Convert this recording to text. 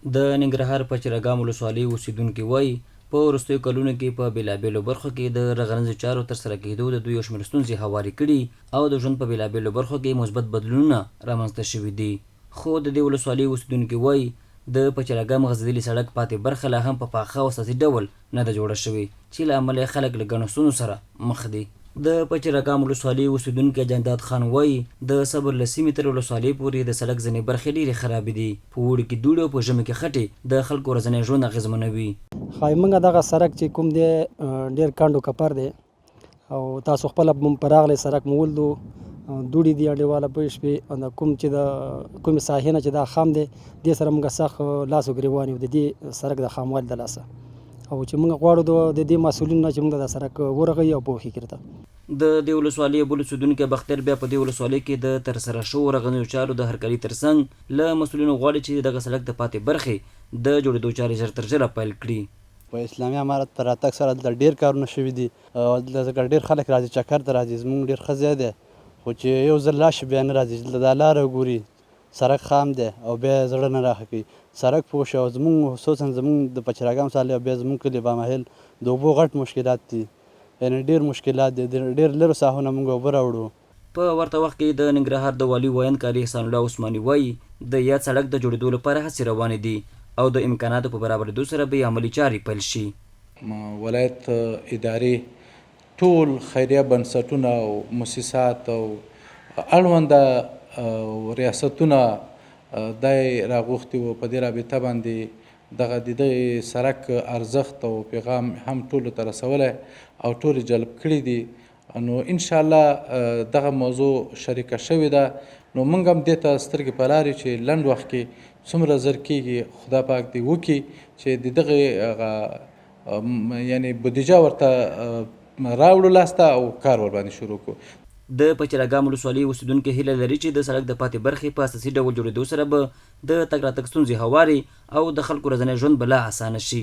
د ننګرهار پچیراګام ولسوالۍ اوسېدونکي وايي، په وروستیو کلونو کې په بېلابېلو برخو کې د رغنیزو چارو ترسره کېدو د دوی یو شمېر ستونزې هوارې کړي او د ژوند په بېلابېلو برخو کې مثبت بدلونونه رامنځته شوي دي. خو د دې ولسوالۍ اوسېدونکي وايي، د پچیراګام غځېدلي سړک پاتې برخه لا هم په پاخه او اساسي ډول نه ده جوړه شوې چې له امله یې خلک له ګڼو ستونزو سره مخ دي. د پچیراګام ولسوالۍ اوسېدونکی جانداد خان وايي، د صبر له سیمې تر ولسوالۍ پورې د سړک ځینې برخې ډېرې خرابې دي، په اوړي کې دوړې او په ژمي کې خټې د خلکو ورځنی ژوند اغېزمنوي. ښايي موږ دغه سړک چې کوم دی ډېر کنډ و کپر دی او تاسو خپله په راغلی سړک مو ولدو، دوړې دي انډیواله پوه شوې، او د کوم چې د کومې ساحې نه چې دا خام دی، دې سره موږ سخت لاس و ګریوان یو د دې سړک د خاموالي د لاسه، او چې موږ غواړو د دې مسؤلینو نه چې موږ دا سړک ورغوي او پوه یې کړي. د دې ولسوالۍ یو بل اوسېدونکی بختیار بیا په دې ولسوالۍ کې د ترسره شوو رغنیزو چارو د هرکلي ترڅنګ له مسؤلینو غواړي چې د دغه سړک د پاتې برخې د جوړېدو چارې ژر تر ژره پیل کړي. په اسلامي امارت په راتګ سره دلته ډېر کارونه شوي دي او دلته ځکه ډېر خلک راځي، چکر ته راځي، زموږ ډېر ښه ځای دی، خو چې یو ځل راشي بیا نه راځي، چې دلته دا لاره وګوري، سرک خام دی او بیا یې زړه نه راښه کوي، سرک پوه شي او زموږ خصوصاً زموږ د پچیراګام څخه او بیا زموږ کلي بامهیل د اوبو غټ مشکلات دي، یعنې ډېر مشکلات دي، ډېر لرو ساحو نه موږ اوبه راوړو. په ورته وخت کې د ننګرهار د والي ویاند قاري احسان الله عثماني وايي، د یاد سړک د جوړېدو لپاره هڅې روانې دي او د امکاناتو په برابرېدو سره به یې عملي چارې پیل شي. ولایت ادارې ټول خیریه بنسټونه او موسسات او اړونده ریاستونه دا یې راغوښتي وو، په دې رابطه باندې دغه د دغه سرک ارزښت او پیغام هم ټولو ته رسولی او ټول یې جلب کړي دي. نو ان شاء الله دغه موضوع شریکه شوې ده، نو موږ هم دې ته سترګې په لار یو چې لنډ وخت کې څومره زر کېږي خدای پاک دې وکړي چې د دغې هغه یعنې بودیجه ورته راوړو لاسته او کار ورباندې شروع کړو. د پچیراګام ولسوالۍ اوسېدونکي هیله لري چې د سړک د پاتې برخې په اساسي ډول جوړېدو سره به د تګ راتګ ستونزې هوارې او د خلکو ورځنی ژوند به لا اسانه شي.